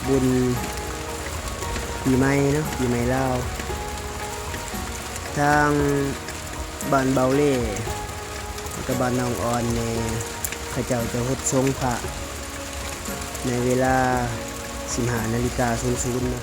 ບຸນປີໃໝ່ເນາະ ປີໃໝ່ລາວ ທາງບ້ານເບົາເລ່ ແລ້ວກໍບ້ານໜອງອ່ອນນີ້ ເຂົາເຈົ້າຈະຫົດສົງພະໃນເວລາສິບຫ້ານາລິກາສູນສູນເນາະ.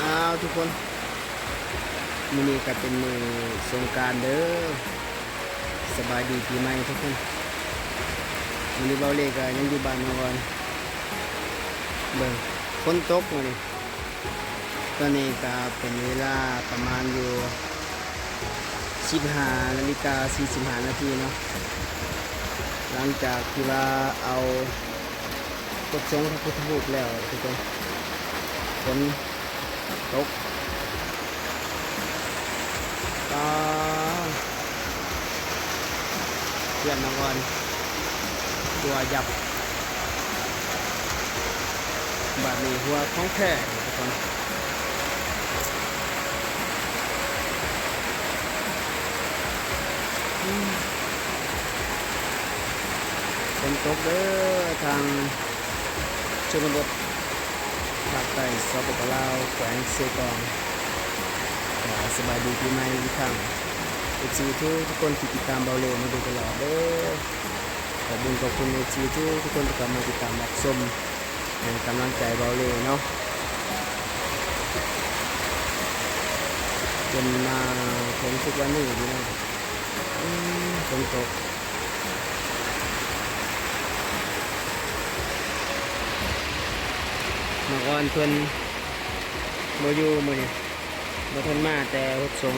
ອ້າວ ທຸກຄົນ ມື້ນີ້ກໍເປັນມື້ສົງການເດີ ສະບາຍດີປີໃໝ່ທຸກຄົນ. ມື້ນີ້ເບົາເລ່ກໍຍັງຢູ່ບ້ານເຮົາກ່ອນ ເບິ່ງ ຝົນຕົກມື້ນີ້. ຕອນນີ້ກໍເປັນເວລາປະມານຢູ່ສິບຫ້ານາລິກາສີ່ສິບຫ້ານາທີເນາະ ຫຼັງຈາກທີ່ວ່າເອົາ ກົດສົງພະພຸດທະຮູບແລ້ວທຸກຄົນ ຝົນຕົກ ປາ ເຮືອນນ້ອງອ່ອນ ຮົ່ວຍັບ ບາດນີ້ຮົ່ວຂອງແທ້ທຸກຄົນ. ຝົນຕົກເດີທາງ ຊົນນະບົດ ພາກໃຕ້ ສປປ ລາວ ແຂວງເຊກອງ. ກະສະບາຍດີປີໃໝ່ອີກຄັ້ງ ເອັຟຊີທຸກໆຄົນທີ່ຕິດຕາມເບົາເລ່ມາໂດຍຕະຫຼອດເດີ. ຂອບບຸນຂອບຄຸນເອັຟຊີທຸກໆຄົນທີ່ເຂົ້າມາຕິດຕາມຮັບຊົມ ໃຫ້ກຳລັງໃຈເບົາເລ່ເນາະ ຈົນມາເຖິງທຸກວັນນີ້ພີ່ນ້ອງ. ອືມ ຝົນຕົກ ນ້ອງອ່ອນເພິ່ນບໍ່ຢູ່ມື້ນີ້ ບໍ່ທັນມາແຕ່ຫົດສົງ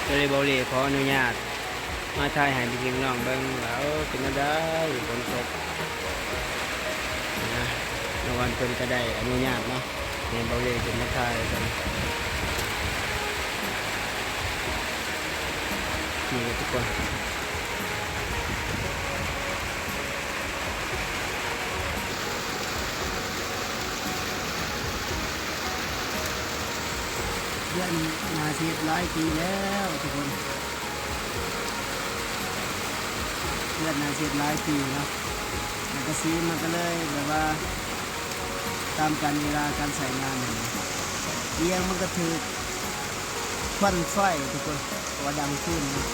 ກໍເລີຍເບົາເລ່ຂໍອະນຸຍາດ ມາຖ່າຍໃຫ້ພີ່ໆນ້ອງໆເບິ່ງວ່າ ເອີ ເປັນແນວໃດ ຝົນຕົກນະ. ນ້ອງອ່ອນເພິ່ນກໍໄດ້ອະນຸຍາດເນາະ ໃຫ້ເບົາເລ່ເພິ່ນມາຖ່າຍກັນ ນີ້ທຸກຄົນ. ເຮືອນໜ້າຊິເຮັດຫຼາຍປີແລ້ວທຸກຄົນ ເຮືອນໜ້າຊິເຮັດຫຼາຍປີເນາະ ແລ້ວ ກະສີມັນກະເລີຍແບບວ່າຕາມການເວລາການໃຊ້ງານຫັ້ນນະ ອີ່ຫຍັງມັນກະຖືກຄວັນໄຟທຸກຄົນ ເພາະວ່າດັງຟືນເນາະ.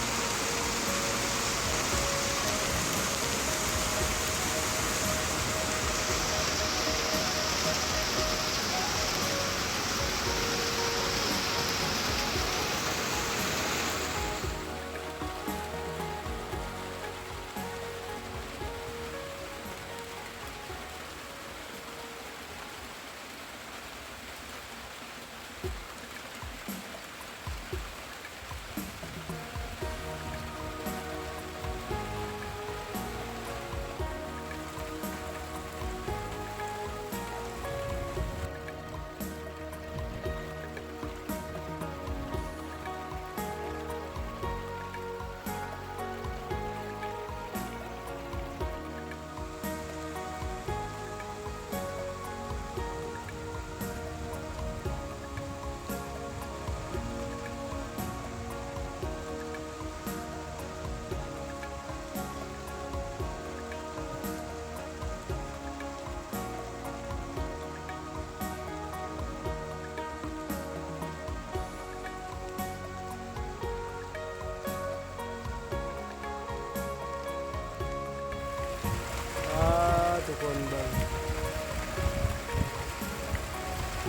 ອ່າ ທຸກຄົນເບິ່ງ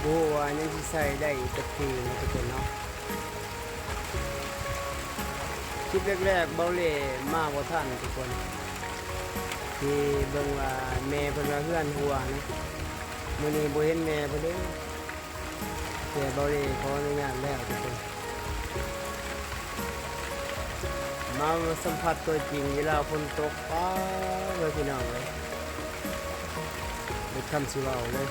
ບໍ່ຮູ້ວ່າຍັງຊິໃສ່ໄດ້ອີກຈັກປີເນາະ ທຸກຄົນເນາະ. ຄລິບແລກໆ ເບົາເລ່ມາບໍ່ທັນທຸກຄົນ ທີ່ເບິ່ງວ່າແມ່ເພິ່ນວ່າເຮືອນຮົ່ວນະ ມື້ນີ້ບໍ່ເຫັນແມ່ເພິ່ນເລີຍ ແຕ່ເບົາເລ່ຂໍອະນຸຍາດແລ້ວທຸກຄົນ ມາສຳຜັດຕົວຈິງເວລາຝົນຕົກ ປ້າເອີຍ ພີ່ນ້ອງເອີຍ ບໍ່ທັນຊິເວົ້າເລີຍ.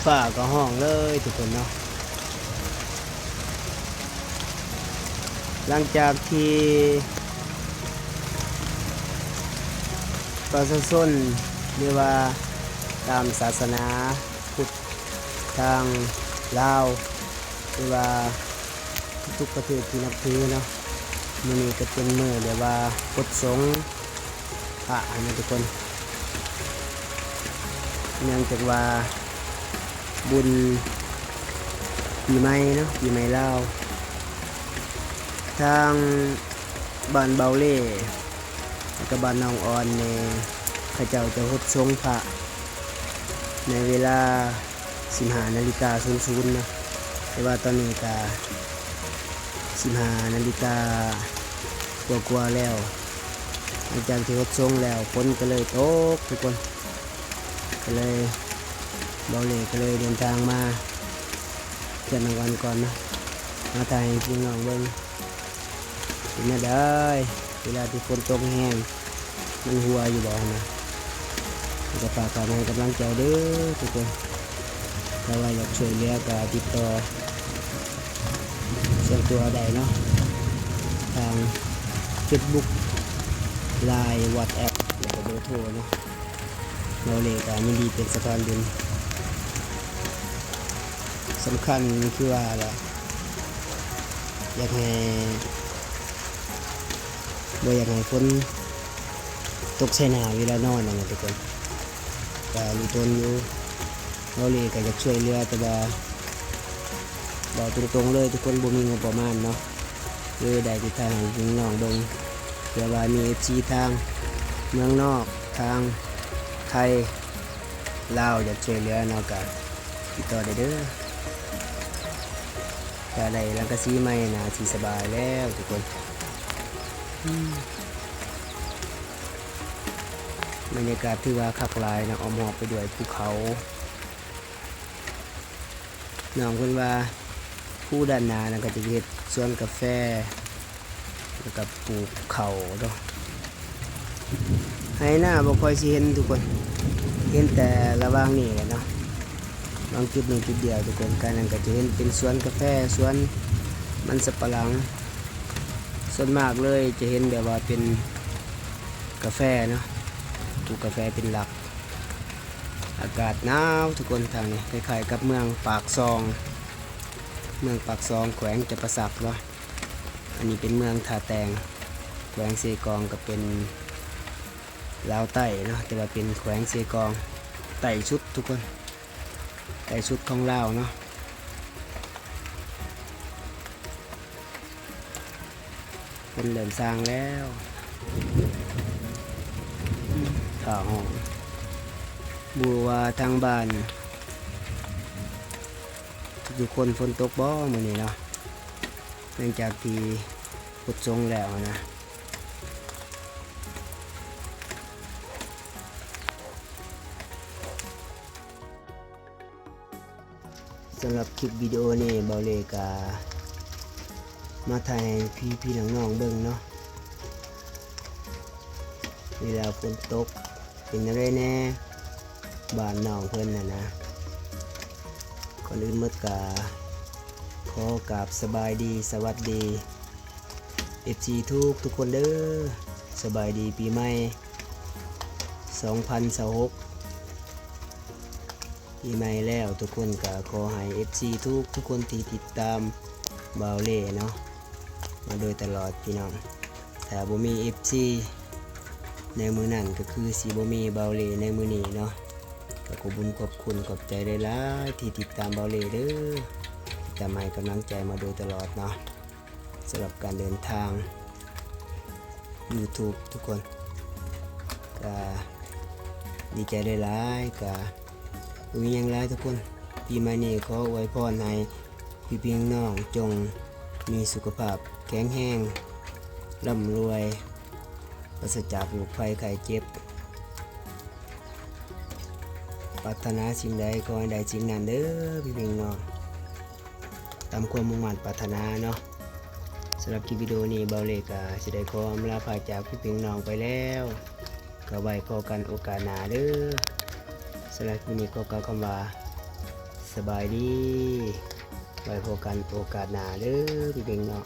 ຟ້າກໍຮ້องເລີຍທຸກຄົນເນາະ. ຫຼັງຈາກທີ່ປະຊາຊົນ ຫຼືວ່າຕາມສາສະໜາພຸດທາງລາວ ຫຼືວ່າທຸກໆປະເທດທີ່ນັບຖືເນາະ, ມື້ນີ້ກໍເປັນມື້ແບບວ່າປົດສົງ ພະຫັ້ນນະທຸກຄົນ. ເນື່ອງຈາກວ່າບຸນປີໃໝ່ເນາະ, ປີໃໝ່ລາວ, ທາງບ້ານເບົາເລ່ ແລ້ວກໍບ້ານໜອງອ່ອນນີ້ ເຂົາເຈົ້າຈະຫົດສົງພະໃນເວລາ ສິບຫ້ານາລິກາສູນສູນເນາະ, ແຕ່ວ່າຕອນນີ້ກະສິບຫ້ານາລິກາ ກວ່າໆແລ້ວ ຫຼັງຈາກທີ່ຫົດສົງແລ້ວ ຝົນກໍເລີຍຕົກທຸກຄົນ ກໍເລີຍ ເບົາເລ່ກໍເລີຍເດີນທາງມາເຮືອນນ້ອງອັນກ່ອນເນາະ ມາຖ່າຍໃຫ້ພີ່ນ້ອງເບິ່ງ ເປັນແນວໃດ ເວລາທີ່ຝົນຕົກແຮງ ມັນຮົ່ວຢູ່ບໍ່ຫັ້ນນະ ກໍຝາກເຂົ້າມາໃຫ້ກຳລັງໃຈເດີທຸກຄົນ ຖ້າວ່າຢາກຊ່ວຍເຫຼືອກໍຕິດຕໍ່ສ່ວນຕົວໄດ້ເນາະ ທາງເຟສບຸກ ລາຍ ວັອດແອັບ ແລ້ວກໍເບີໂທເນາະ ເບົາເລ່ກໍຍິນດີເປັນສະພານບຸນ ສຳຄັນຄືວ່າລະ ຢາກໃຫ້ ບໍ່ຢາກໃຫ້ຝົນຕົກໃສ່ໜ້າເວລານອນນັ້ນນະທຸກຄົນ ກໍຮູ້ຕົນຢູ່ ເບົາເລ່ກໍຢາກຊ່ວຍເຫຼືອ ແຕ່ວ່າເວົ້າຕົງໆເລີຍທຸກຄົນ ບໍ່ມີງົບປະມານເນາະ ເລີຍໄດ້ແຕ່ຖ່າຍໃຫ້ພີ່ນ້ອງເບິ່ງ ເພື່ອວ່າມີເອັຟຊີທາງເມືອງນອກ ທາງໄທ ລາວ ຢາກຊ່ວຍເຫຼືອເນາະ ກໍຕິດຕໍ່ໄດ້ເດີ ກໍໄດ້ສັງກະສີໃໝ່ ໜ້າຊິສະບາຍແລ້ວທຸກຄົນ ອືມ ບັນຍາກາດຖືວ່າຄັກຫຼາຍເນາະ ອ້ອມຮອບໄປດ້ວຍພູເຂົາ ນ້ອງເພິ່ນວ່າ ພູດ້ານໜ້ານັ້ນກໍຈະເຮັດສວນກາແຟ ແລ້ວກໍປູກເຂົ້າເນາະ ໄຮ່ນາບໍ່ຄ່ອຍຊິເຫັນທຸກຄົນ ເຫັນແຕ່ລະຫວ່າງນີ້ແຫຼະເນາະ ບາງຈຸດໜຶ່ງຈຸດດຽວທຸກຄົນ ການນັ້ນກໍຈະເຫັນເປັນສວນກາແຟ ສວນມັນສຳປະຫຼັງ ສ່ວນມາກເລີຍຈະເຫັນແບບວ່າເປັນກາແຟເນາະ ປູກກາແຟເປັນຫຼັກ ອາກາດໜາວທຸກຄົນ ທາງນີ້ຄ້າຍໆກັບເມືອງປາກຊ່ອງ ເມືອງປາກຊ່ອງ ແຂວງຈຳປາສັກເນາະ ອັນນີ້ເປັນເມືອງທ່າແຕງ ແຂວງເຊກອງ ກໍເປັນລາວໃຕ້ເນາະ ແຕ່ວ່າເປັນແຂວງເຊກອງໃຕ້ສຸດທຸກຄົນ ໃຕ້ສຸດຂອງລາວເນາະ ເພິ່ນເລີ່ມສ້າງແລ້ວ ຖ້າຫ້ອງ ບໍ່ຮູ້ວ່າທາງບ້ານທຸກໆຄົນຝົນຕົກບໍ່ມື້ນີ້ເນາະ ຫຼັງຈາກທີ່ຫົດສົງແລ້ວນະ. ສຳລັບຄລິບວິດີໂອນີ້ ເບົາເລ່ກະມາຖ່າຍໃຫ້ພີ່ໆນ້ອງໆເບິ່ງເນາະ ເວລາຝົນຕົກເປັນແນວໃດແດ່ ບ້ານນ້ອງເພິ່ນຫັ້ນນະ. ກ່ອນອື່ນໝົດກະຂໍກາບສະບາຍດີ ສະຫວັດດີ ເອັຟຊີທຸກໆຄົນເດີ ສະບາຍດີປີໃໝ່ສອງພັນຊາວຫົກ ປີໃໝ່ແລ້ວ ທຸກຄົນກະຂໍໃຫ້ເອັຟຊີທຸກໆຄົນທີ່ຕິດຕາມບ່າວເລ່ເນາະ ມາໂດຍຕະຫຼອດພີ່ນ້ອງ ຖ້າບໍ່ມີເອັຟຊີໃນມື້ນັ້ນ ກະຄືຊິບໍ່ມີບ່າວເລ່ໃນມື້ນີ້ເນາະ ກະຂອບບຸນຂອບຄຸນຂອບໃຈຫຼາຍໆທີ່ຕິດຕາມບ່າວເລ່ເດີ ທີ່ຕາມໃຫ້ກຳລັງໃຈມາໂດຍຕະຫຼອດເນາະ. ສຳລັບການເດີນທາງຢູທູບທຸກຄົນ ກະດີໃຈຫຼາຍໆ ກະບໍ່ມີຫຍັງຫຼາຍທຸກຄົນ ປີໃໝ່ນີ້ຂໍອວຍພອນໃຫ້ພີ່ໆນ້ອງໆ ຈົ່ງມີສຸຂະພາບແຂງແຮງ ລ່ຳລວຍ ປາສະຈາກໂລກໄພໄຂ້ເຈັບ ປາດຖະໜາສິ່ງໃດຂໍໃຫ້ໄດ້ສິ່ງນັ້ນເດີພີ່ໆນ້ອງໆ ຕາມຄວາມມຸ່ງໝັ້ນປາດຖະໜາເນາະ. ສຳລັບຄລິບວິດີໂອນີ້ ບ່າວເລ່ກະຊິໄດ້ຂໍອຳລາພາຈາກພີ່ໆນ້ອງໄປແລ້ວ ກະໄວ້ພໍ້ກັນໂອກາດໜ້າເດີ. ສຳລັບຄລິບນີ້ຂໍກ່າວຄຳວ່າ ສະບາຍດີ ໄວ້ພໍ້ກັນໂອກາດໜ້າເດີພີ່ໆນ້ອງ.